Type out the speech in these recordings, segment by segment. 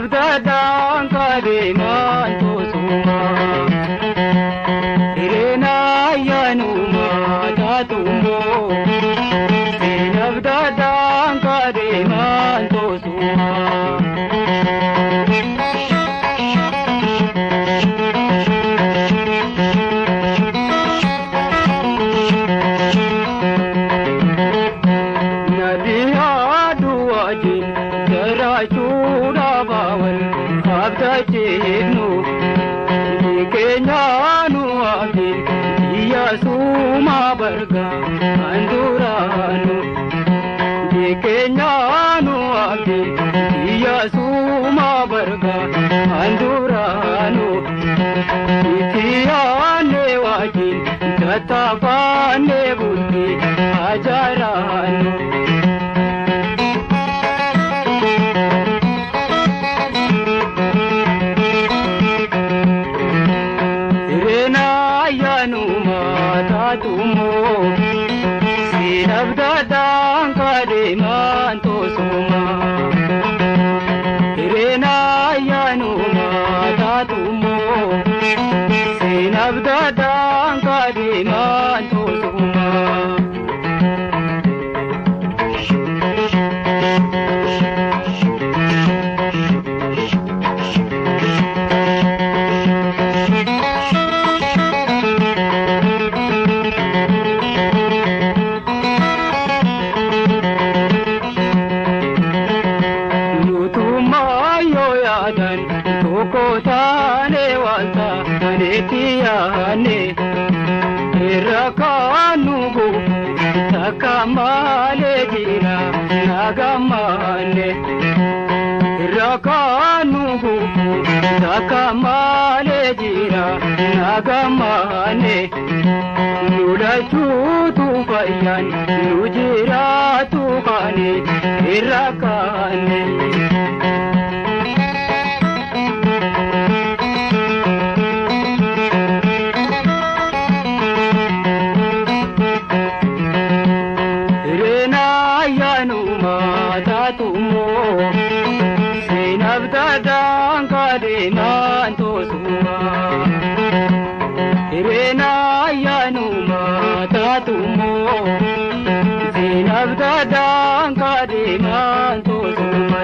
abdadaan kadeemaan tosuma. Hireena ayyaanuma taatumo. Siin abdadaan kadeemaan tosuma. Suma barga anduranu dikenyanu abdi ya suma barga anduranu itiyane wajin tatafane buddhi ajaranu. Siin abdadaan kadeemaan tosuma. Hireena ayyaanuma taatumo. Siin abdadaan kadeemaan tosuma. Irra takka malee jira nagamane. Irra takka malee jira nagamane. Nulachuutu fayyaan nu jiraatu kaane irra kaane. Siin abdadaan kadeemaan tosuma. Hireena ayyaanuma taatumo. Siin abdadaan kadeemaan tosuma.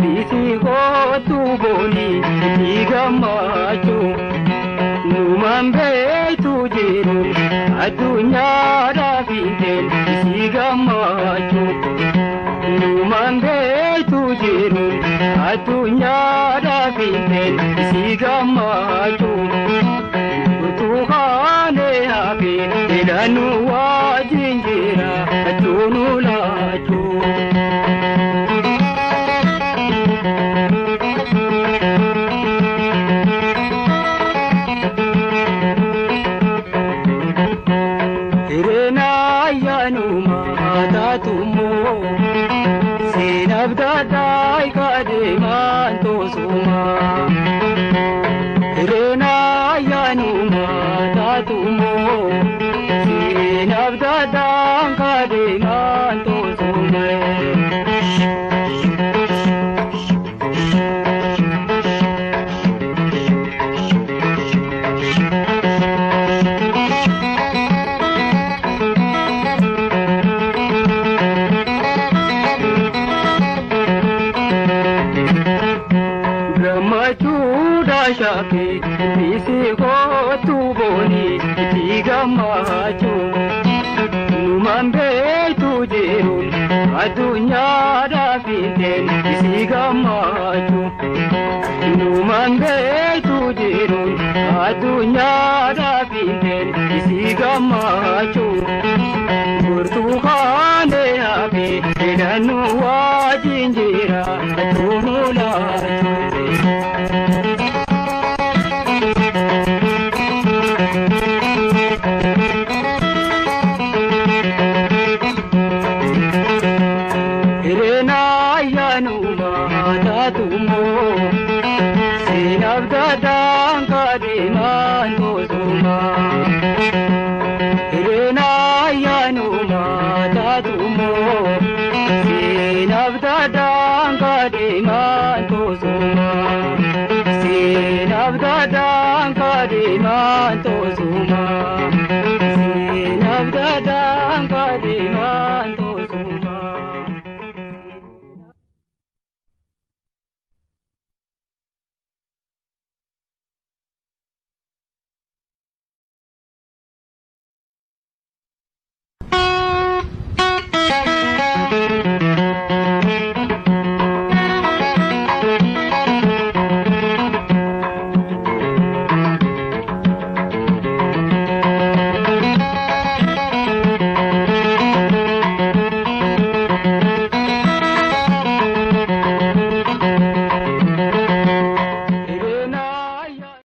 Bisi kootu booni itti gammachuu numaan beektu jiru addunyaadhaaf hin isi gammachuu numaan beektu jiru addunyaadhaaf hin isi gammachuu utuu hafe jedhanu wajjin jira achuunu laachuu. Siin abdadaan kadeemaan tosuma. Hireena ayyaanuma taatumo. Siin abdadaan kadeemaan tosuma. Bisi kootu booni itti gammachuu numaan beektu jiruun addunyaadhaaf hin isi gammachuu numaan beektu jiruun addunyaadhaaf hin isi gammachuu burtukaanee hafe jedhanu wajjin jira achuunu laachuu.